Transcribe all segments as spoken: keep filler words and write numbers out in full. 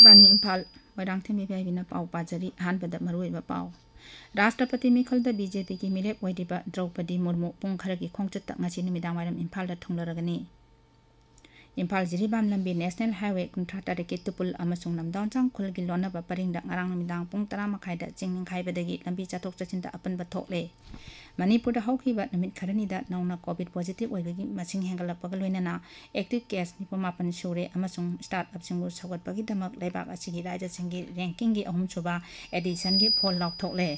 ꯕꯥꯅꯤ ꯏꯝꯐꯥꯜ, ꯃꯣꯏꯔꯥꯡꯊꯦꯝ ꯏꯕꯦꯕꯤꯅ ꯄꯥꯎ ꯄꯥꯖꯔꯤ꯫ ꯑꯍꯥꯟꯕꯗ ꯃꯔꯨꯑꯣꯏꯕ ꯄꯥꯎ꯫ ꯔꯥꯁꯇ꯭ꯔꯄꯇꯤ ꯃꯤꯈꯜꯗ ꯕꯤ ꯖꯦ ꯄꯤꯒꯤ ꯃꯤꯔꯦꯞ ꯑꯣꯏꯔꯤꯕ ꯗ꯭ꯔꯧꯄꯗꯤ ꯃꯨꯔꯃꯨ ꯄꯨꯡ ꯈꯔꯒꯤ ꯈꯣꯡꯆꯠꯇ ꯉꯁꯤ ꯅꯨꯃꯤꯗꯥꯡꯋꯥꯏꯔꯝ ꯏꯝꯐꯥꯜꯗ ꯊꯨꯡꯂꯔꯒꯅꯤ꯫ ꯏꯝꯐꯥꯜ ꯖꯤꯔꯤꯕꯥꯝ ꯂꯝꯕꯤ ꯅꯦꯁꯅꯦꯜ ꯍꯥꯏꯋꯦ ꯀꯨꯟꯊ꯭ꯔꯥ ꯇꯔꯦꯠꯀꯤ ꯇꯨꯄꯨꯜ ꯑꯃꯁꯨꯡ ꯅꯝꯗꯥꯎꯟꯖꯥꯡ ꯈꯨꯜꯒꯤ ꯂꯣꯟꯅꯕ ꯄꯔꯤꯡꯗ ꯉꯔꯥꯡ ꯅꯨꯃꯤꯗꯥꯡ ꯄꯨꯡ ꯇꯔꯥ ꯃꯈꯥꯏꯗ ꯆꯤꯡ ꯅꯤꯡꯈꯥꯏꯕꯗꯒꯤ ꯂꯝꯕꯤ ꯆꯠꯊꯣꯛ ꯆꯠꯁꯤꯟꯗ ꯑꯄꯟꯕ ꯊꯣꯛꯂꯦ꯫ ꯃꯅꯤꯄꯨꯔꯗ ꯍꯧꯈꯤꯕ ꯅꯨꯃꯤꯠ ꯈꯔꯅꯤꯗ ꯅꯧꯅ ꯀꯣꯚꯤꯗ ꯄꯣꯖꯤꯇꯤꯚ ꯑꯣꯏꯕꯒꯤ ꯃꯁꯤꯡ ꯍꯦꯟꯒꯠꯂꯛꯄꯒ ꯂꯣꯏꯅꯅ ꯑꯦꯛꯇꯤꯚ ꯀꯦꯁ ꯅꯤꯐꯨ ꯃꯥꯄꯟ ꯁꯨꯔꯦ ꯑꯃꯁꯨꯡ ꯁ꯭ꯇꯥꯔꯠ ꯑꯞꯁꯤꯡꯕꯨ ꯁꯧꯒꯠꯄꯒꯤꯗꯃꯛ ꯂꯩꯕꯥꯛ ꯑꯁꯤꯒꯤ ꯔꯥꯖ꯭ꯌꯁꯤꯡꯒꯤ ꯔꯦꯡꯀꯤꯡꯒꯤ ꯑꯍꯨꯝꯁꯨꯕ ꯑꯦꯗꯤꯁꯟꯒꯤ ꯐꯣꯜ ꯂꯥꯎꯊꯣꯛꯂꯦ꯫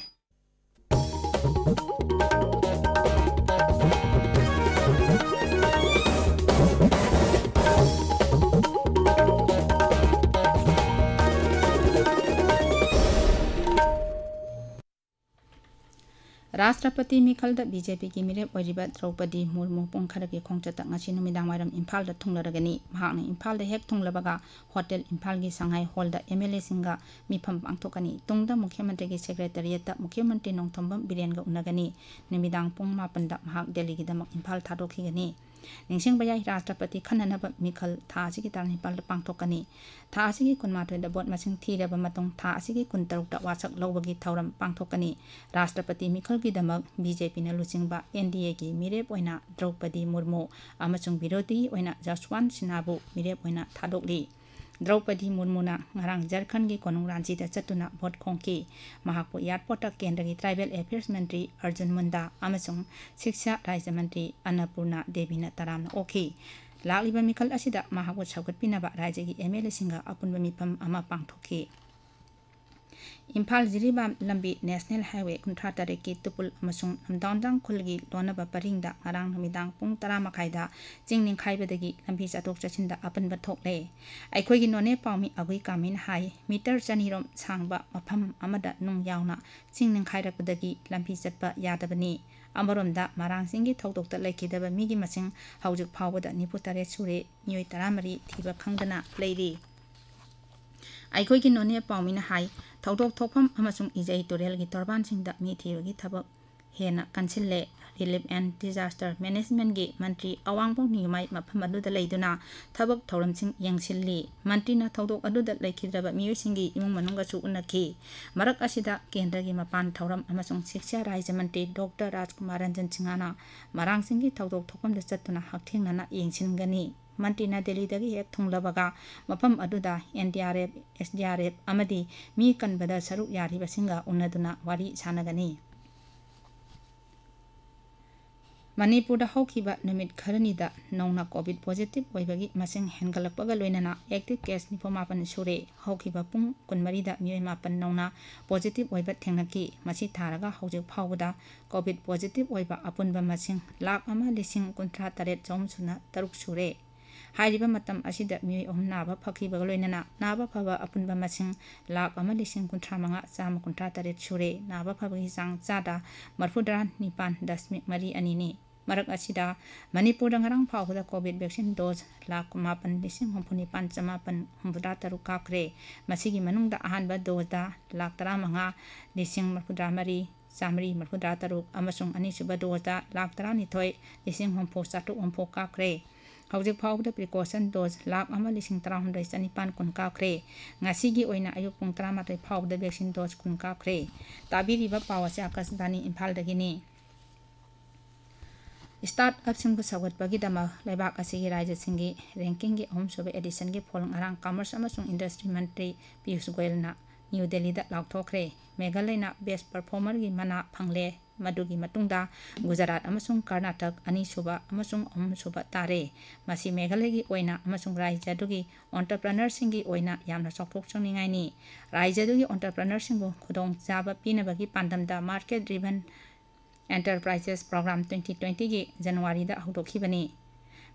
ꯔꯥꯁꯇ꯭ꯔꯄꯇꯤ ꯃꯤꯈꯜꯗ ꯕꯤ ꯖꯦ ꯄꯤꯒꯤ ꯃꯤꯔꯦꯞ ꯑꯣꯏꯔꯤꯕ ꯗ꯭ꯔꯧꯄꯗꯤ ꯃꯨꯔꯃꯨ ꯄꯨꯡ ꯈꯔꯒꯤ ꯈꯣꯡꯆꯠꯇ ꯉꯁꯤ ꯅꯨꯃꯤꯗꯥꯡꯋꯥꯏꯔꯝ ꯏꯝꯐꯥꯜꯗ ꯊꯨꯡꯂꯔꯒꯅꯤ꯫ ꯃꯍꯥꯛꯅ ꯏꯝꯐꯥꯜꯗ ꯍꯦꯛ ꯊꯨꯡꯂꯕꯒ ꯍꯣꯇꯦꯜ ꯏꯝꯐꯥꯜꯒꯤ ꯁꯉꯥꯏ ꯍꯣꯜꯗ ꯑꯦꯝ ꯑꯦꯜ ꯑꯦꯁꯤꯡꯒ ꯃꯤꯐꯝ ꯄꯥꯡꯊꯣꯛꯀꯅꯤ꯫ ꯇꯨꯡꯗ ꯃꯨꯈ꯭ꯌ ꯃꯟꯇ꯭ꯔꯤꯒꯤ ꯁꯦꯀ꯭ꯔꯦꯇꯔꯤꯌꯦꯠꯇ ꯃꯨꯈ꯭ꯌ ꯃꯟꯇ꯭ꯔꯤ ꯅꯣꯡꯊꯣꯝꯕꯝ ꯕꯤꯔꯦꯟꯒ ꯎꯅꯒꯅꯤ꯫ ꯅꯨꯃꯤꯗꯥꯡ ꯄꯨꯡ ꯃꯥꯄꯟꯗ ꯃꯍꯥꯛ ꯗꯦꯜꯂꯤꯒꯤꯗꯃꯛ ꯏꯝꯐꯥꯜ ꯊꯥꯗꯣꯛꯈꯤꯒꯅꯤ꯫ ꯅꯤꯡꯁꯤꯡꯕ ꯌꯥꯏ, ꯔꯥꯁꯇ꯭ꯔꯄꯇꯤ ꯈꯟꯅꯅꯕ ꯃꯤꯈꯜ ꯊꯥ ꯑꯁꯤꯒꯤ ꯇꯥꯡ ꯅꯤꯄꯥꯜꯗ ꯄꯥꯡꯊꯣꯛꯀꯅꯤ꯫ ꯊꯥ ꯑꯁꯤꯒꯤ ꯀꯨꯟꯃꯥꯊꯣꯏꯗ ꯚꯣꯠ ꯃꯁꯤꯡ ꯊꯤꯔꯕ ꯃꯇꯨꯡ ꯊꯥ ꯑꯁꯤꯒꯤ ꯀꯨꯟꯇꯔꯨꯛꯇ ꯋꯥꯁꯛ ꯂꯧꯕꯒꯤ ꯊꯧꯔꯝ ꯄꯥꯡꯊꯣꯛꯀꯅꯤ꯫ ꯔꯥꯁꯇ꯭ꯔꯄꯇꯤ ꯃꯤꯈꯜꯒꯤꯗꯃꯛ ꯕꯤ ꯖꯦ ꯄꯤꯅ ꯂꯨꯆꯤꯡꯕ ꯑꯦꯟ ꯗꯤ ꯑꯦꯒꯤ ꯃꯤꯔꯦꯞ ꯑꯣꯏꯅ ꯗ꯭ꯔꯧꯄꯗꯤ ꯃꯨꯔꯃꯨ ꯑꯃꯁꯨꯡ ꯕꯤꯔꯣꯙꯤ ꯑꯣꯏꯅ ꯖꯁꯋꯥꯟꯠ ꯁꯤꯟꯍꯥꯕꯨ ꯃꯤꯔꯦꯞ ꯑꯣꯏꯅ ꯊꯥꯗꯣꯛꯂꯤ꯫ ꯗ꯭ꯔꯧꯄꯗꯤ ꯃꯨꯔꯃꯨꯅ ꯉꯔꯥꯡ ꯖꯔꯈꯟꯒꯤ ꯀꯣꯅꯨꯡ ꯔꯥꯟꯆꯤꯗ ꯆꯠꯇꯨꯅ ꯚꯣꯠ ꯈꯣꯝꯈꯤ꯫ ꯃꯍꯥꯛꯄꯨ ꯑꯦꯌꯥꯔꯄꯣꯔꯠꯇ ꯀꯦꯟꯗ꯭ꯔꯒꯤ ꯇ꯭ꯔꯥꯏꯕꯦꯜ ꯑꯦꯐꯤꯌꯔꯁ ꯃꯟꯇ꯭ꯔꯤ ꯑꯔꯖꯨꯟ ꯃꯨꯟꯗꯥ ꯑꯃꯁꯨꯡ ꯁꯤꯛꯁꯥ ꯔꯥꯖ꯭ꯌ ꯃꯟꯇ꯭ꯔꯤ ꯑꯟꯅꯄꯨꯔꯅꯥ ꯗꯦꯕꯤꯅ ꯇꯔꯥꯝꯅ ꯑꯣꯛꯈꯤ꯫ ꯂꯥꯛꯂꯤꯕ ꯃꯤꯈꯜ ꯑꯁꯤꯗ ꯃꯍꯥꯛꯄꯨ ꯁꯧꯒꯠꯄꯤꯅꯕ ꯔꯥꯖ꯭ꯌꯒꯤ ꯑꯦꯝ ꯑꯦꯜ ꯑꯦꯁꯤꯡꯒ ꯑꯄꯨꯟꯕ ꯃꯤꯐꯝ ꯑꯃ ꯄꯥꯡꯊꯣꯛꯈꯤ꯫ ꯏꯝꯐꯥꯜ ꯖꯤꯔꯤꯕꯥꯝ ꯂꯝꯕꯤ ꯅꯦꯁꯅꯦꯜ ꯍꯥꯏꯋꯦ ꯀꯨꯟꯊ꯭ꯔꯥ ꯇꯔꯦꯠꯀꯤ ꯇꯨꯄꯨꯜ ꯑꯃꯁꯨꯡ ꯅꯝꯗꯥꯎꯟꯖꯥꯡ ꯈꯨꯜꯒꯤ ꯂꯣꯟꯅꯕ ꯄꯔꯤꯡꯗ ꯉꯔꯥꯡ ꯅꯨꯃꯤꯗꯥꯡ ꯄꯨꯡ ꯇꯔꯥ ꯃꯈꯥꯏꯗ ꯆꯤꯡ ꯅꯤꯡꯈꯥꯏꯕꯗꯒꯤ ꯂꯝꯕꯤ ꯆꯠꯊꯣꯛ ꯆꯠꯁꯤꯟꯗ ꯑꯄꯟꯕ ꯊꯣꯛꯂꯦ꯫ ꯑꯩꯈꯣꯏꯒꯤ ꯅꯣꯅꯦ ꯄꯥꯎꯃꯤ ꯑꯒꯨꯏ ꯀꯥꯃꯤꯅ ꯍꯥꯏ, ꯃꯤꯇꯔ ꯆꯅꯤꯔꯣꯝ ꯁꯥꯡꯕ ꯃꯐꯝ ꯑꯃꯗ ꯅꯨꯡ ꯌꯥꯎꯅ ꯆꯤꯡ ꯅꯤꯡꯈꯥꯏꯔꯛꯄꯗꯒꯤ ꯂꯝꯕꯤ ꯆꯠꯄ ꯌꯥꯗꯕꯅꯤ꯫ ꯑꯃꯔꯣꯝꯗ ꯃꯔꯥꯡ ꯆꯤꯡꯒꯤ ꯊꯧꯗꯣꯛꯇ ꯂꯩꯈꯤꯗꯕ ꯃꯤꯒꯤ ꯃꯁꯤꯡ ꯍꯧꯖꯤꯛ ꯐꯥꯎꯕꯗ ꯅꯤꯐꯨ ꯇꯔꯦꯠ ꯁꯨꯔꯦ, ꯃꯤꯑꯣꯏ ꯇꯔꯥꯃꯔꯤ ꯊꯤꯕ ꯈꯪꯗꯅ ꯂꯩꯔꯤ꯫ ꯑꯩꯈꯣꯏꯒꯤ ꯅꯣꯅꯦ ꯄꯥꯎꯃꯤꯅ ꯍꯥꯏ, ꯊꯧꯗꯣꯛ ꯊꯣꯛꯐꯝ ꯑꯃꯁꯨꯡ ꯏꯖꯩ ꯇꯨꯔꯦꯜꯒꯤ ꯇꯣꯔꯕꯥꯟꯁꯤꯡꯗ ꯃꯤ ꯊꯤꯕꯒꯤ ꯊꯕꯛ ꯍꯦꯟꯅ ꯀꯟꯁꯤꯜꯂꯦ꯫ Relief and Disaster Managementꯒꯤ ꯃꯟꯇ꯭ꯔꯤ ꯑꯋꯥꯡꯕꯝ ꯅꯤꯌꯨꯃꯥꯏ ꯃꯐꯝ ꯑꯗꯨꯗ ꯂꯩꯗꯨꯅ ꯊꯕꯛ ꯊꯧꯔꯝꯁꯤꯡ ꯌꯦꯡꯁꯤꯜꯂꯤ꯫ ꯃꯟꯇ꯭ꯔꯤꯅ ꯊꯧꯗꯣꯛ ꯑꯗꯨꯗ ꯂꯩꯈꯤꯗ꯭ꯔꯕ ꯃꯤꯑꯣꯏꯁꯤꯡꯒꯤ ꯏꯃꯨꯡ ꯃꯅꯨꯡꯒꯁꯨ ꯎꯅꯈꯤ꯫ ꯃꯔꯛ ꯑꯁꯤꯗ ꯀꯦꯟꯗ꯭ꯔꯒꯤ ꯃꯄꯥꯟ ꯊꯧꯔꯝ ꯑꯃꯁꯨꯡ ꯁꯤꯛꯁꯥ ꯔꯥꯖ꯭ꯌ ꯃꯟꯇ꯭ꯔꯤ ꯗꯣꯛꯇꯔ ꯔꯥꯖꯀꯨꯃꯥꯔ ꯔꯟꯖꯟ ꯁꯤꯡꯍꯅ ꯃꯔꯥꯡꯁꯤꯡꯒꯤ ꯊꯧꯗꯣꯛ ꯊꯣꯛꯐꯝꯗ ꯆꯠꯇꯨꯅ ꯍꯛꯊꯦꯡꯅꯅ ꯌꯦꯡꯁꯤꯟꯒꯅꯤ꯫ ꯃꯟꯇ꯭ꯔꯤꯅ ꯗꯦꯜꯂꯤꯗꯒꯤ ꯍꯦꯛ ꯊꯨꯡꯂꯕꯒ ꯃꯐꯝ ꯑꯗꯨꯗ NDRF, SDRF ꯑꯃꯗꯤ ꯃꯤ ꯀꯟꯕꯗ ꯁꯔꯨꯛ ꯌꯥꯔꯤꯕꯁꯤꯡꯒ ꯎꯅꯗꯨꯅ ꯋꯥꯔꯤ ꯁꯥꯟꯅꯒꯅꯤ꯫ ꯃꯅꯤꯄꯨꯔꯗ ꯍꯧꯈꯤꯕ ꯅꯨꯃꯤꯠ ꯈꯔꯅꯤꯗ ꯅꯧꯅ COVID positive ꯑꯣꯏꯕꯒꯤ ꯃꯁꯤꯡ ꯍꯦꯟꯒꯠꯂꯛꯄꯒ ꯂꯣꯏꯅꯅ active case ꯅꯤꯐꯨ ꯃꯥꯄꯟ ꯁꯨꯔꯦ꯫ ꯍꯧꯈꯤꯕ ꯄꯨꯡ ꯀꯨꯟꯃꯔꯤꯗ ꯃꯤꯑꯣꯏ ꯃꯥꯄꯟ ꯅꯧꯅ positive ꯑꯣꯏꯕ ꯊꯦꯡꯅꯈꯤ꯫ ꯃꯁꯤ ꯊꯥꯔꯒ ꯍꯧꯖꯤꯛ ꯐꯥꯎꯕꯗ COVID positive ꯑꯣꯏꯕ ꯑꯄꯨꯟꯕ ꯃꯁꯤꯡ ꯂꯥꯈ ꯑꯃ ꯂꯤꯁꯤꯡ ꯀꯨꯟꯊ꯭ꯔꯥ ꯇꯔꯦꯠ ꯆꯍꯨꯝ ꯁꯨꯞꯅ ꯇꯔꯨꯛ ꯁꯨꯔꯦ꯫ ꯍꯥꯏꯔꯤꯕ ꯃꯇꯝ ꯑꯁꯤꯗ ꯃꯤꯑꯣꯏ ꯑꯍꯨꯝ ꯅꯥꯕ ꯐꯈꯤꯕꯒ ꯂꯣꯏꯅꯅ ꯅꯥꯕ ꯐꯕ ꯑꯄꯨꯟꯕ ꯃꯁꯤꯡ ꯂꯥꯈ ꯑꯃ ꯂꯤꯁꯤꯡ ꯀꯨꯟꯊ꯭ꯔꯥ ꯃꯉꯥ ꯆꯥꯝꯃ ꯀꯨꯟꯊ꯭ꯔꯥ ꯇꯔꯦꯠ ꯁꯨꯔꯦ꯫ ꯅꯥꯕ ꯐꯕꯒꯤ ꯆꯥꯡ ꯆꯥꯗ ꯃꯔꯤꯐꯨꯇꯔꯥ ꯅꯤꯄꯥꯟ ꯗꯁꯃꯤꯛ ꯃꯔꯤ ꯑꯅꯤꯅꯤ꯫ ꯃꯔꯛ ꯑꯁꯤꯗ ꯃꯅꯤꯄꯨꯔꯗ ꯉꯔꯥꯡ ꯐꯥꯎꯕꯗ COVID vaccine dose ꯂꯥꯈ ꯃꯥꯄꯟ ꯂꯤꯁꯤꯡ ꯍꯨꯝꯐꯨ ꯅꯤꯄꯥꯟ ꯆꯃꯥꯄꯟ ꯍꯨꯝꯐꯨꯇꯔꯥ ꯇꯔꯨꯛ ꯀꯥꯞꯈ꯭ꯔꯦ꯫ ꯃꯁꯤꯒꯤ ꯃꯅꯨꯡꯗ ꯑꯍꯥꯟꯕ doseꯗ ꯂꯥꯈ ꯇꯔꯥꯃꯉꯥ ꯂꯤꯁꯤꯡ ꯃꯔꯤꯐꯨꯇꯔꯥ ꯃꯔꯤ ꯆꯥꯃꯔꯤ ꯃꯔꯤꯐꯨꯇꯔꯥ ꯇꯔꯨꯛ ꯑꯃꯁꯨꯡ ꯑꯅꯤꯁꯨꯕ doseꯗ ꯂꯥꯈ ꯇꯔꯥꯅꯤꯊꯣꯏ ꯂꯤꯁꯤꯡ ꯍꯨꯝꯐꯨ ꯆꯥꯇ꯭ꯔꯨꯛ ꯍꯨꯝꯐꯨ ꯀꯥꯞꯈ꯭ꯔꯦ꯫ ꯍꯧꯖꯤꯛ ꯐꯥꯎꯕꯗ precaution dose ꯂꯥꯈ ꯑꯃ ꯂꯤꯁꯤꯡ ꯇꯔꯥꯍꯨꯝꯗꯣꯏ ꯆꯅꯤꯄꯥꯟ ꯀꯨꯟ ꯀꯥꯞꯈ꯭ꯔꯦ꯫ ꯉꯁꯤꯒꯤ ꯑꯣꯏꯅ ꯑꯌꯨꯛ ꯄꯨꯡ ꯇꯔꯥꯃꯥꯊꯣꯏ ꯐꯥꯎꯕꯗ vaccine dose ꯀꯨꯟ ꯀꯥꯞꯈ꯭ꯔꯦ꯫ ꯇꯥꯕꯤꯔꯤꯕ ꯄꯥꯎ ꯑꯁꯤ ꯑꯀꯥꯁꯕꯥꯅꯤ ꯏꯝꯐꯥꯜꯗꯒꯤꯅꯤ꯫ Startup ꯁꯤꯡꯕꯨ ꯁꯧꯒꯠꯄꯒꯤꯗꯃꯛ ꯂꯩꯕꯥꯛ ꯑꯁꯤꯒꯤ ꯔꯥꯖ꯭ꯌꯁꯤꯡꯒꯤ rankingꯒꯤ ꯑꯍꯨꯝꯁꯨꯕ editionꯒꯤ ꯐꯣꯜ ꯉꯔꯥꯡ Commerce ꯑꯃꯁꯨꯡ Industry ꯃꯟꯇ꯭ꯔꯤ ꯄꯤꯌꯨꯁ ꯒꯣꯌꯜꯅ ꯅ꯭ꯌꯨ ꯗꯦꯜꯂꯤꯗ ꯂꯥꯎꯊꯣꯛꯈ꯭ꯔꯦ꯫ ꯃꯦꯘꯥꯂꯌꯅ best performerꯒꯤ ꯃꯅꯥ ꯐꯪꯂꯦ꯫ ꯃꯗꯨꯒꯤ ꯃꯇꯨꯡꯗ ꯒꯨꯖꯔꯥꯠ ꯑꯃꯁꯨꯡ ꯀꯔꯅꯥꯇꯛ ꯑꯅꯤꯁꯨꯕ ꯑꯃꯁꯨꯡ ꯑꯍꯨꯝꯁꯨꯕ ꯇꯥꯔꯦ꯫ ꯃꯁꯤ ꯃꯦꯘꯥꯂꯌꯒꯤ ꯑꯣꯏꯅ ꯑꯃꯁꯨꯡ ꯔꯥꯖ꯭ꯌ ꯑꯗꯨꯒꯤ entrepreneurꯁꯤꯡꯒꯤ ꯑꯣꯏꯅ ꯌꯥꯝꯅ ꯆꯥꯎꯊꯣꯛꯆꯅꯤꯡꯉꯥꯏꯅꯤ꯫ ꯔꯥꯖ꯭ꯌ ꯑꯗꯨꯒꯤ entrepreneurꯁꯤꯡꯕꯨ ꯈꯨꯗꯣꯡꯆꯥꯕ ꯄꯤꯅꯕꯒꯤ ꯄꯥꯟꯗꯝꯗ Market Driven Enterprises Program twenty twentyꯒꯤ ꯖꯅꯋꯥꯔꯤꯗ ꯍꯧꯗꯣꯛꯈꯤꯕꯅꯤ꯫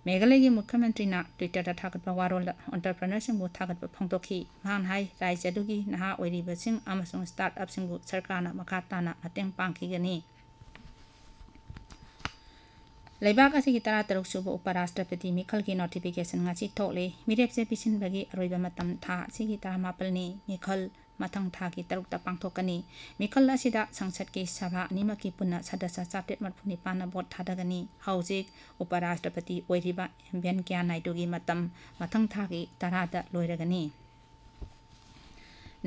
ꯃꯦꯘꯥꯂꯌꯒꯤ ꯃꯨꯈ꯭ꯌ ꯃꯟꯇ꯭ꯔꯤꯅ Twitterꯗ ꯊꯥꯒꯠꯄ ꯋꯥꯔꯣꯜꯗ entrepreneurꯁꯤꯡꯕꯨ ꯊꯥꯒꯠꯄ ꯐꯣꯡꯗꯣꯛꯈꯤ꯫ ꯃꯍꯥꯛꯅ ꯍꯥꯏ, ꯔꯥꯖ꯭ꯌ ꯑꯗꯨꯒꯤ ꯅꯍꯥ ꯑꯣꯏꯔꯤꯕꯁꯤꯡ ꯑꯃꯁꯨꯡ startupꯁꯤꯡꯕꯨ ꯁꯔꯀꯥꯔꯅ ꯃꯈꯥ ꯇꯥꯅ ꯃꯇꯦꯡ ꯄꯥꯡꯈꯤꯒꯅꯤ꯫ ꯂꯩꯕꯥꯛ ꯑꯁꯤꯒꯤ ꯇꯔꯥꯇꯔꯨꯛ ꯁꯨꯕ ꯎꯄ ꯔꯥꯁꯇ꯭ꯔꯄꯇꯤ ꯃꯤꯈꯜꯒꯤ notification ꯉꯁꯤ ꯊꯣꯛꯂꯤ꯫ ꯃꯤꯔꯦꯞꯆꯦ ꯄꯤꯁꯤꯟꯕꯒꯤ ꯑꯔꯣꯏꯕ ꯃꯇꯝ ꯊꯥ ꯑꯁꯤꯒꯤ ꯇꯔꯥꯃꯥꯄꯜꯅꯤ꯫ ꯃꯤꯈꯜ ꯃꯊꯪ ꯊꯥꯒꯤ ꯇꯔꯨꯛꯇ ꯄꯥꯡꯊꯣꯛꯀꯅꯤ꯫ ꯃꯤꯈꯜ ꯑꯁꯤꯗ ꯁꯪꯁꯠꯀꯤ ꯁꯚꯥ ꯑꯅꯤꯃꯛꯀꯤ ꯄꯨꯟꯅ ꯁꯗꯁ꯭ꯌ ꯆꯥꯇ꯭ꯔꯦꯠ ꯃꯔꯤꯐꯨ ꯅꯤꯄꯥꯟꯅ ꯚꯣꯠ ꯊꯥꯗꯒꯅꯤ꯫ ꯍꯧꯖꯤꯛ ꯎꯄꯔꯥꯁꯇ꯭ꯔꯄꯇꯤ ꯑꯣꯏꯔꯤꯕ ꯑꯦꯝ ꯚꯦꯡꯀꯌꯥ ꯅꯥꯏꯗꯨꯒꯤ ꯃꯇꯝ ꯃꯊꯪ ꯊꯥꯒꯤ ꯇꯔꯥꯗ ꯂꯣꯏꯔꯒꯅꯤ꯫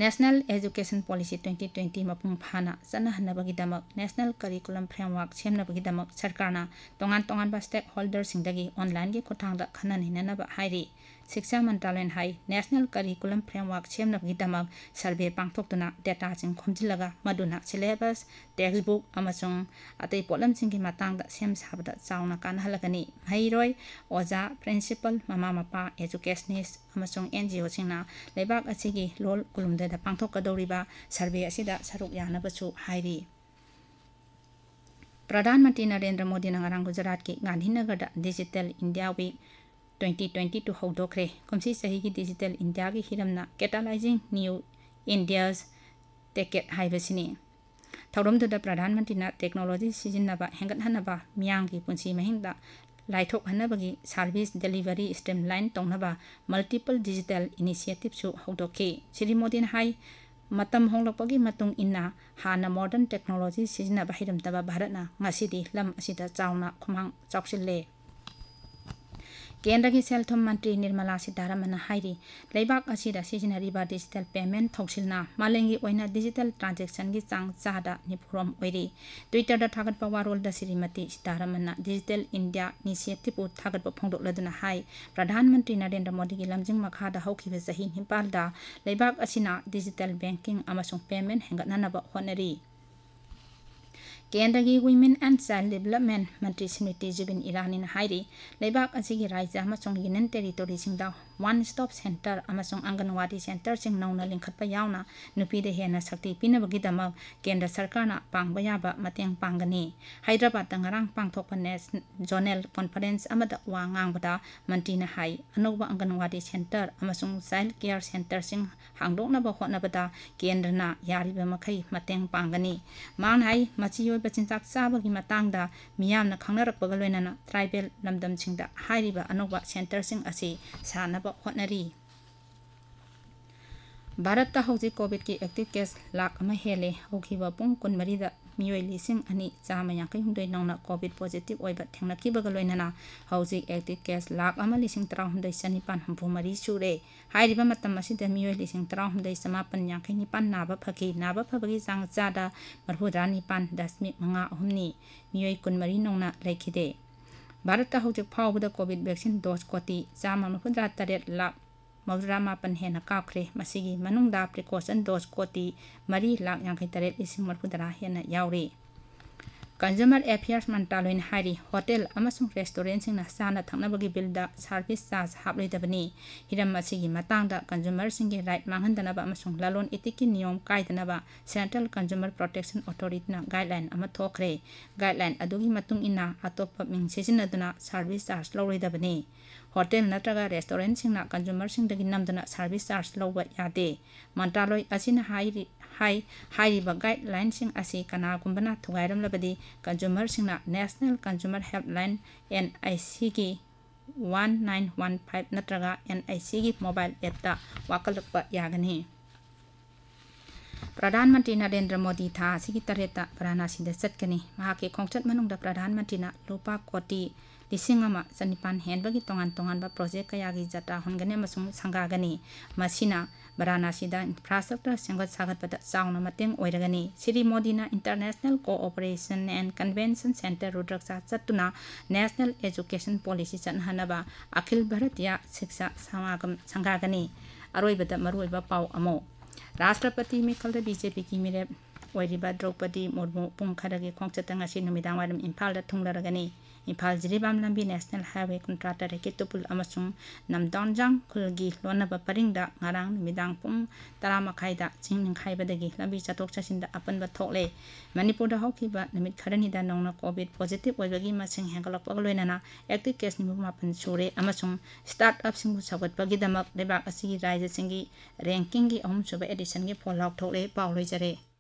National Education Policy twenty twenty ꯃꯄꯨꯡ ꯐꯥꯅ ꯆꯠꯅꯍꯟꯅꯕꯒꯤꯗꯃꯛ National Curriculum Framework ꯁꯦꯝꯅꯕꯒꯤꯗꯃꯛ ꯁꯔꯀꯥꯔꯅ ꯇꯣꯉꯥꯟ ꯇꯣꯉꯥꯟꯕ stakeholderꯁꯤꯡꯗꯒꯤ onlineꯒꯤ ꯈꯨꯠꯊꯥꯡꯗ ꯈꯟꯅ ꯅꯩꯅꯅꯕ ꯍꯥꯏꯔꯤ꯫ ꯁꯤꯛꯁꯥ ꯃꯟꯇ꯭ꯔꯥꯂꯌꯅ ꯍꯥꯏ, National Curriculum Framework ꯁꯦꯝꯅꯕꯒꯤꯗꯃꯛ survey ꯄꯥꯡꯊꯣꯛꯇꯨꯅ dataꯁꯤꯡ ꯈꯣꯝꯖꯤꯜꯂꯒ ꯃꯗꯨꯅ syllabus, textbook ꯑꯃꯁꯨꯡ ꯑꯇꯩ ꯄꯣꯠꯂꯝꯁꯤꯡꯒꯤ ꯃꯇꯥꯡꯗ ꯁꯦꯝ ꯁꯥꯕꯗ ꯆꯥꯎꯅ ꯀꯥꯟꯅꯍꯜꯂꯒꯅꯤ꯫ ꯃꯍꯩꯔꯣꯏ, ꯑꯣꯖꯥ, principal, ꯃꯃꯥ ꯃꯄꯥ, educationist ꯑꯃꯁꯨꯡ NGOꯁꯤꯡꯅ ꯂꯩꯕꯥꯛ ꯑꯁꯤꯒꯤ ꯂꯣꯜ ꯀꯨꯟꯍꯨꯝꯗꯣꯏꯗ ꯄꯥꯡꯊꯣꯛꯀꯗꯧꯔꯤꯕ survey ꯑꯁꯤꯗ ꯁꯔꯨꯛ ꯌꯥꯅꯕꯁꯨ ꯍꯥꯏꯔꯤ꯫ ꯄ꯭ꯔꯙꯥꯟ ꯃꯟꯇ꯭ꯔꯤ ꯅꯔꯦꯟꯗ꯭ꯔ ꯃꯣꯗꯤꯅ ꯉꯔꯥꯡ ꯒꯨꯖꯔꯥꯠꯀꯤ ꯒꯥꯟꯙꯤꯅꯒꯔꯗ Digital India Week twenty twenty-two ꯍꯧꯗꯣꯛꯈ꯭ꯔꯦ꯫ ꯀꯨꯝꯁꯤ ꯆꯍꯤꯒꯤ Digital Indiaꯒꯤ ꯍꯤꯔꯝꯅ Catalyzing New India's Decade ꯍꯥꯏꯕꯁꯤꯅꯤ꯫ ꯊꯧꯔꯝꯗꯨꯗ ꯄ꯭ꯔꯙꯥꯟ ꯃꯟꯇ꯭ꯔꯤꯅ technology ꯁꯤꯖꯤꯟꯅꯕ ꯍꯦꯟꯒꯠꯍꯟꯅꯕ, ꯃꯤꯌꯥꯝꯒꯤ ꯄꯨꯟꯁꯤ ꯃꯍꯤꯡꯗ ꯂꯥꯏꯊꯣꯛꯍꯟꯅꯕꯒꯤ service delivery streamline ꯇꯧꯅꯕ multiple digital initiativeꯁꯨ ꯍꯧꯗꯣꯛꯈꯤ꯫ ꯁ꯭ꯔꯤ ꯃꯣꯗꯤꯅ ꯍꯥꯏ, ꯃꯇꯝ ꯍꯣꯡꯂꯛꯄꯒꯤ ꯃꯇꯨꯡ ꯏꯟꯅ ꯍꯥꯟꯅ modern technology ꯁꯤꯖꯤꯟꯅꯕ ꯍꯩꯔꯝꯗꯕ ꯚꯥꯔꯠꯅ ꯉꯁꯤꯗꯤ ꯂꯝ ꯑꯁꯤꯗ ꯆꯥꯎꯅ ꯈꯨꯃꯥꯡ ꯆꯥꯎꯁꯤꯜꯂꯦ꯫ ꯀꯦꯟꯗ꯭ꯔꯒꯤ ꯁꯦꯜ ꯊꯨꯝ ꯃꯟꯇ꯭ꯔꯤ ꯅꯤꯔꯃꯂꯥ ꯁꯤꯇꯥꯔꯥꯃꯟꯅ ꯍꯥꯏꯔꯤ, ꯂꯩꯕꯥꯛ ꯑꯁꯤꯗ ꯁꯤꯖꯤꯟꯅꯔꯤꯕ digital payment ꯊꯧꯁꯤꯜꯅ ꯃꯥꯂꯦꯝꯒꯤ ꯑꯣꯏꯅ digital transactionꯒꯤ ꯆꯥꯡ ꯆꯥꯗ ꯅꯤꯐꯨꯔꯣꯝ ꯑꯣꯏꯔꯤ꯫ Twitterꯗ ꯊꯥꯒꯠꯄ ꯋꯥꯔꯣꯜꯗ ꯁ꯭ꯔꯤꯃꯇꯤ ꯁꯤꯇꯥꯔꯥꯃꯟꯅ Digital India Initiativeꯄꯨ ꯊꯥꯒꯠꯄ ꯐꯣꯡꯗꯣꯛꯂꯗꯨꯅ ꯍꯥꯏ, ꯄ꯭ꯔꯙꯥꯟ ꯃꯟꯇ꯭ꯔꯤ ꯅꯔꯦꯟꯗ꯭ꯔ ꯃꯣꯗꯤꯒꯤ ꯂꯝꯖꯤꯡ ꯃꯈꯥꯗ ꯍꯧꯈꯤꯕ ꯆꯍꯤ ꯅꯤꯄꯥꯜꯗ ꯂꯩꯕꯥꯛ ꯑꯁꯤꯅ digital banking ꯑꯃꯁꯨꯡ payment ꯍꯦꯟꯒꯠꯅꯅꯕ ꯍꯣꯠꯅꯔꯤ꯫ ꯀꯦꯟꯗ꯭ꯔꯒꯤ Women and Child Development ꯃꯟꯇ꯭ꯔꯤ ꯁ꯭ꯔꯤꯃꯇꯤ ꯖꯨꯕꯤꯟ ꯏꯔꯥꯅꯤꯅ ꯍꯥꯏꯔꯤ, ꯂꯩꯕꯥꯛ ꯑꯁꯤꯒꯤ ꯔꯥꯖ꯭ꯌ ꯑꯃꯁꯨꯡ Union Territoryꯁꯤꯡꯗ One Stop Centre ꯑꯃꯁꯨꯡ ꯑꯪꯒꯟꯋꯥꯗꯤ centreꯁꯤꯡ ꯅꯧꯅ ꯂꯤꯡꯈꯠꯄ ꯌꯥꯎꯅ ꯅꯨꯄꯤꯗ ꯍꯦꯟꯅ ꯁꯛꯇꯤ ꯄꯤꯅꯕꯒꯤꯗꯃꯛ ꯀꯦꯟꯗ꯭ꯔ ꯁꯔꯀꯥꯔꯅ ꯄꯥꯡꯕ ꯌꯥꯕ ꯃꯇꯦꯡ ꯄꯥꯡꯒꯅꯤ꯫ ꯍꯥꯏꯗ꯭ꯔꯕꯥꯗꯇ ꯉꯔꯥꯡ ꯄꯥꯡꯊꯣꯛꯄ ꯅꯦꯁ-, zonal conference ꯑꯃꯗ ꯋꯥ ꯉꯥꯡꯕꯗ ꯃꯟꯇ꯭ꯔꯤꯅ ꯍꯥꯏ, ꯑꯅꯧꯕ ꯑꯪꯒꯟꯋꯥꯗꯤ centre ꯑꯃꯁꯨꯡ child care centreꯁꯤꯡ ꯍꯥꯡꯗꯣꯛꯅꯕ ꯍꯣꯠꯅꯕꯗ ꯀꯦꯟꯗ꯭ꯔꯅ ꯌꯥꯔꯤꯕ ꯃꯈꯩ ꯃꯇꯦꯡ ꯄꯥꯡꯒꯅꯤ꯫ ꯃꯍꯥꯛꯅ ꯍꯥꯏ, ꯃꯆꯤ ꯑꯣꯏꯕ ꯆꯤꯟꯖꯥꯛ ꯆꯥꯕꯒꯤ ꯃꯇꯥꯡꯗ ꯃꯤꯌꯥꯝꯅ ꯈꯪꯅꯔꯛꯄꯒ ꯂꯣꯏꯅꯅ tribal ꯂꯝꯗꯝꯁꯤꯡꯗ ꯍꯥꯏꯔꯤꯕ ꯑꯅꯧꯕ centreꯁꯤꯡ ꯑꯁꯤ ꯁꯥꯅꯕ ꯍꯣꯠꯅꯔꯤ꯫ ꯚꯥꯔꯠꯇ ꯍꯧꯖꯤꯛ ꯀꯣꯚꯤꯗꯀꯤ ꯑꯦꯛꯇꯤꯚ ꯀꯦꯁ ꯂꯥꯈ ꯑꯃ ꯍꯦꯜꯂꯦ꯫ ꯍꯧꯈꯤꯕ ꯄꯨꯡ ꯀꯨꯟꯃꯔꯤꯗ ꯃꯤꯑꯣꯏ ꯂꯤꯁꯤꯡ ꯑꯅꯤ ꯆꯥꯝꯃ ꯌꯥꯡꯈꯩ ꯍꯨꯝꯗꯣꯏ ꯅꯧꯅ ꯀꯣꯚꯤꯗ ꯄꯣꯖꯤꯇꯤꯚ ꯑꯣꯏꯕ ꯊꯦꯡꯅꯈꯤꯕꯒ ꯂꯣꯏꯅꯅ ꯍꯧꯖꯤꯛ ꯑꯦꯛꯇꯤꯚ ꯀꯦꯁ ꯂꯥꯈ ꯑꯃ ꯂꯤꯁꯤꯡ ꯇꯔꯥꯍꯨꯝꯗꯣꯏ ꯆꯅꯤꯄꯥꯟ ꯍꯨꯝꯐꯨ ꯃꯔꯤ ꯁꯨꯔꯦ꯫ ꯍꯥꯏꯔꯤꯕ ꯃꯇꯝ ꯑꯁꯤꯗ ꯃꯤꯑꯣꯏ ꯂꯤꯁꯤꯡ ꯇꯔꯥꯍꯨꯝꯗꯣꯏ ꯆꯃꯥꯄꯟ ꯌꯥꯡꯈꯩ ꯅꯤꯄꯥꯟ ꯅꯥꯕ ꯐꯈꯤ꯫ ꯅꯥꯕ ꯐꯕꯒꯤ ꯆꯥꯡ ꯆꯥꯗ ꯃꯔꯤꯐꯨꯇꯔꯥ ꯅꯤꯄꯥꯟ ꯗꯁꯃꯤꯛ ꯃꯉꯥ ꯑꯍꯨꯝꯅꯤ꯫ ꯃꯤꯑꯣꯏ ꯀꯨꯟꯃꯔꯤ ꯅꯧꯅ ꯂꯩꯈꯤꯗꯦ꯫ ꯚꯥꯔꯠꯇ ꯍꯧꯖꯤꯛ ꯐꯥꯎꯕꯗ ꯀꯣꯚꯤꯗ ꯚꯦꯛꯁꯤꯟ ꯗꯣꯁ ꯀꯣꯇꯤ ꯆꯥꯝꯃ ꯃꯔꯤꯐꯨꯇꯔꯥ ꯇꯔꯦꯠ ꯂꯥꯈ ꯃꯧꯗ꯭ꯔꯥ ꯃꯥꯄꯟ ꯍꯦꯟꯅ ꯀꯥꯞꯈ꯭ꯔꯦ꯫ ꯃꯁꯤꯒꯤ ꯃꯅꯨꯡꯗ ꯄ꯭ꯔꯤꯀꯣꯁꯟ ꯗꯣꯁ ꯀꯣꯇꯤ ꯃꯔꯤ ꯂꯥꯈ ꯌꯥꯡꯈꯩ ꯇꯔꯦꯠ ꯂꯤꯁꯤꯡ ꯃꯔꯤꯐꯨꯇꯔꯥ ꯍꯦꯟꯅ ꯌꯥꯎꯔꯤ꯫ ꯀꯟꯖꯨꯃꯔ ꯑꯦꯐꯤꯌꯔꯁ ꯃꯟꯇ꯭ꯔꯥꯂꯣꯏꯅ ꯍꯥꯏꯔꯤ, ꯍꯣꯇꯦꯜ ꯑꯃꯁꯨꯡ ꯔꯦꯁꯇꯨꯔꯦꯟꯠꯁꯤꯡꯅ ꯆꯥꯅ ꯊꯛꯅꯕꯒꯤ ꯕꯤꯜꯗ ꯁꯥꯔꯚꯤꯁ ꯆꯥꯔꯖ ꯍꯥꯞꯂꯣꯏꯗꯕꯅꯤ꯫ ꯍꯤꯔꯝ ꯑꯁꯤꯒꯤ ꯃꯇꯥꯡꯗ ꯀꯟꯖꯨꯃꯔꯁꯤꯡꯒꯤ ꯔꯥꯏꯠ ꯃꯥꯡꯍꯟꯗꯅꯕ ꯑꯃꯁꯨꯡ ꯂꯂꯣꯟ ꯏꯇꯤꯛꯀꯤ ꯅꯤꯌꯣꯝ ꯀꯥꯏꯗꯅꯕ ꯁꯦꯟꯇ꯭ꯔꯦꯜ ꯀꯟꯖꯨꯃꯔ ꯄ꯭ꯔꯣꯇꯦꯛꯁꯟ ꯑꯣꯊꯣꯔꯤꯇꯤꯅ ꯒꯥꯏꯗꯂꯥꯏꯟ ꯑꯃ ꯊꯣꯛꯈ꯭ꯔꯦ꯫ ꯒꯥꯏꯗꯂꯥꯏꯟ ꯑꯗꯨꯒꯤ ꯃꯇꯨꯡ ꯏꯟꯅ ꯑꯇꯣꯞꯄ ꯃꯤꯡ ꯁꯤꯖꯤꯟꯅꯗꯨꯅ ꯁꯥꯔꯚꯤꯁ ꯆꯥꯔꯖ ꯂꯧꯔꯣꯏꯗꯕꯅꯤ꯫ ꯍꯣꯇꯦꯜ ꯅꯠꯇ꯭ꯔꯒ ꯔꯦꯁꯇꯨꯔꯦꯟꯠꯁꯤꯡꯅ ꯀꯟꯖꯨꯃꯔꯁꯤꯡꯗꯒꯤ ꯅꯝꯗꯨꯅ ꯁꯥꯔꯚꯤꯁ ꯆꯥꯔꯖ ꯂꯧꯕ ꯌꯥꯗꯦ꯫ ꯃꯟꯇ꯭ꯔꯥꯂꯣꯏ ꯑꯁꯤꯅ ꯍꯥꯏꯔꯤ, ꯍꯥꯏ, ꯍꯥꯏꯔꯤꯕ ꯒꯥꯏꯗꯂꯥꯏꯟꯁꯤꯡ ꯑꯁꯤ ꯀꯅꯥꯒꯨꯝꯕꯅ ꯊꯨꯒꯥꯏꯔꯝꯂꯕꯗꯤ ꯀꯟꯖꯨꯃꯔꯁꯤꯡꯅ ꯅꯦꯁꯅꯦꯜ ꯀꯟꯖꯨꯃꯔ ꯍꯦꯜꯞꯂꯥꯏꯟ, ꯑꯦꯟ ꯑꯥꯏ ꯁꯤꯒꯤ ꯋꯥꯟ ꯅꯥꯏꯟ ꯋꯥꯟ ꯐꯥꯏꯚ ꯅꯠꯇ꯭ꯔꯒ ꯑꯦꯟ ꯑꯥꯏ ꯁꯤꯒꯤ ꯃꯣꯕꯥꯏꯜ ꯑꯦꯞꯇ ꯋꯥꯀꯠꯂꯛꯄ ꯌꯥꯒꯅꯤ꯫ ꯄ꯭ꯔꯙꯥꯟ ꯃꯟꯇ꯭ꯔꯤ ꯅꯔꯦꯟꯗ꯭ꯔ ꯃꯣꯗꯤ ꯊꯥ ꯑꯁꯤꯒꯤ ꯇꯔꯦꯠꯇ ꯚꯥꯔꯥꯅꯥꯁꯤꯗ ꯆꯠꯀꯅꯤ꯫ ꯃꯍꯥꯛꯀꯤ ꯈꯣꯡꯆꯠ ꯃꯅꯨꯡꯗ ꯄ꯭ꯔꯙꯥꯟ ꯃꯟꯇ꯭ꯔꯤꯅ ꯂꯨꯄꯥ ꯀꯣꯇꯤ ꯂꯤꯁꯤꯡ ꯑꯃ ꯆꯅꯤꯄꯥꯟ ꯍꯦꯟꯕꯒꯤ ꯇꯣꯉꯥꯟ ꯇꯣꯉꯥꯟꯕ ꯄ꯭ꯔꯣꯖꯦꯛ ꯀꯌꯥꯒꯤ ꯖꯇ꯭ꯔꯥ ꯍꯣꯟꯒꯅꯤ ꯑꯃꯁꯨꯡ ꯁꯪꯒꯥꯒꯅꯤ꯫ ꯃꯁꯤꯅ ꯚꯥꯔꯥꯅꯥꯁꯤꯗ ꯏꯟꯐ꯭ꯔꯥꯁ꯭ꯇ꯭ꯔꯛꯆꯔ ꯁꯦꯝꯒꯠ ꯁꯥꯒꯠꯄꯗ ꯆꯥꯎꯅ ꯃꯇꯦꯡ ꯑꯣꯏꯔꯒꯅꯤ꯫ ꯁ꯭ꯔꯤ ꯃꯣꯗꯤꯅ international cooperation and convention centre Rudraksha ꯆꯠꯇꯨꯅ ꯅꯦꯁꯅꯦꯜ ꯑꯦꯖꯨꯀꯦꯁꯟ ꯄꯣꯂꯤꯁꯤ ꯆꯠꯅꯍꯟꯅꯕ ꯑꯈꯤꯜ ꯚꯥꯔꯇꯤꯌꯥ ꯁꯤꯛꯁꯥ ꯁꯃꯥꯒꯝ ꯁꯪꯒꯥꯒꯅꯤ꯫ ꯑꯔꯣꯏꯕꯗ ꯃꯔꯨꯑꯣꯏꯕ ꯄꯥꯎ ꯑꯃꯨꯛ꯫ ꯔꯥꯁꯇ꯭ꯔꯄꯇꯤ ꯃꯤꯈꯜꯗ ꯕꯤ ꯖꯦ ꯄꯤꯒꯤ ꯃꯤꯔꯦꯞ ꯑꯣꯏꯔꯤꯕ ꯗ꯭ꯔꯧꯄꯗꯤ ꯃꯨꯔꯃꯨ ꯄꯨꯡ ꯈꯔꯒꯤ ꯈꯣꯡꯆꯠꯇ ꯉꯁꯤ ꯅꯨꯃꯤꯗꯥꯡ ꯋꯥꯏꯔꯝ ꯏꯝꯐꯥꯜꯗ ꯊꯨꯡꯂꯔꯒꯅꯤ꯫ ꯏꯝꯐꯥꯜ ꯖꯤꯔꯤꯕꯥꯝ ꯂꯝꯕꯤ ꯅꯦꯁꯅꯦꯜ ꯍꯥꯏꯋꯦ ꯀꯨꯟꯊ꯭ꯔꯥ ꯇꯔꯦꯠꯀꯤ ꯇꯨꯄꯨꯜ ꯑꯃꯁꯨꯡ ꯅꯝꯗꯣꯟꯖꯥꯡ ꯈꯨꯜꯒꯤ ꯂꯣꯟꯅꯕ ꯄꯔꯤꯡꯗ ꯉꯔꯥꯡ ꯅꯨꯃꯤꯗꯥꯡ ꯄꯨꯡ ꯇꯔꯥ ꯃꯈꯥꯏꯗ ꯆꯤꯡ ꯅꯤꯡꯈꯥꯏꯕꯗꯒꯤ ꯂꯝꯕꯤ ꯆꯠꯊꯣꯛ ꯆꯠꯁꯤꯟꯗ ꯑꯄꯟꯕ ꯊꯣꯛꯂꯦ꯫ ꯃꯅꯤꯄꯨꯔꯗ ꯍꯧꯈꯤꯕ ꯅꯨꯃꯤꯠ ꯈꯔꯅꯤꯗ ꯅꯧꯅ ꯀꯣꯚꯤꯗ ꯄꯣꯖꯤꯇꯤꯚ ꯑꯣꯏꯕꯒꯤ ꯃꯁꯤꯡ ꯍꯦꯟꯒꯠꯂꯛꯄꯒ ꯂꯣꯏꯅꯅ ꯑꯦꯛꯇꯤꯚ ꯀꯦꯁ ꯅꯤꯐꯨ ꯃꯥꯄꯟ ꯁꯨꯔꯦ ꯑꯃꯁꯨꯡ ꯁ꯭ꯇꯥꯔꯠ ꯑꯞꯁꯤꯡꯕꯨ ꯁꯧꯒꯠꯄꯒꯤꯗꯃꯛ ꯂꯩꯕꯥꯛ ꯑꯁꯤꯒꯤ ꯔꯥꯖ꯭ꯌꯁꯤꯡꯒꯤ ꯔꯦꯡꯀꯤꯡꯒꯤ ꯑꯍꯨꯝꯁꯨꯕ ꯑꯦꯗꯤꯁꯟꯒꯤ ꯐꯣꯜ ꯂꯥꯎꯊꯣꯛꯂꯦ꯫ ꯄꯥꯎ ꯂꯣꯏꯖꯔꯦ꯫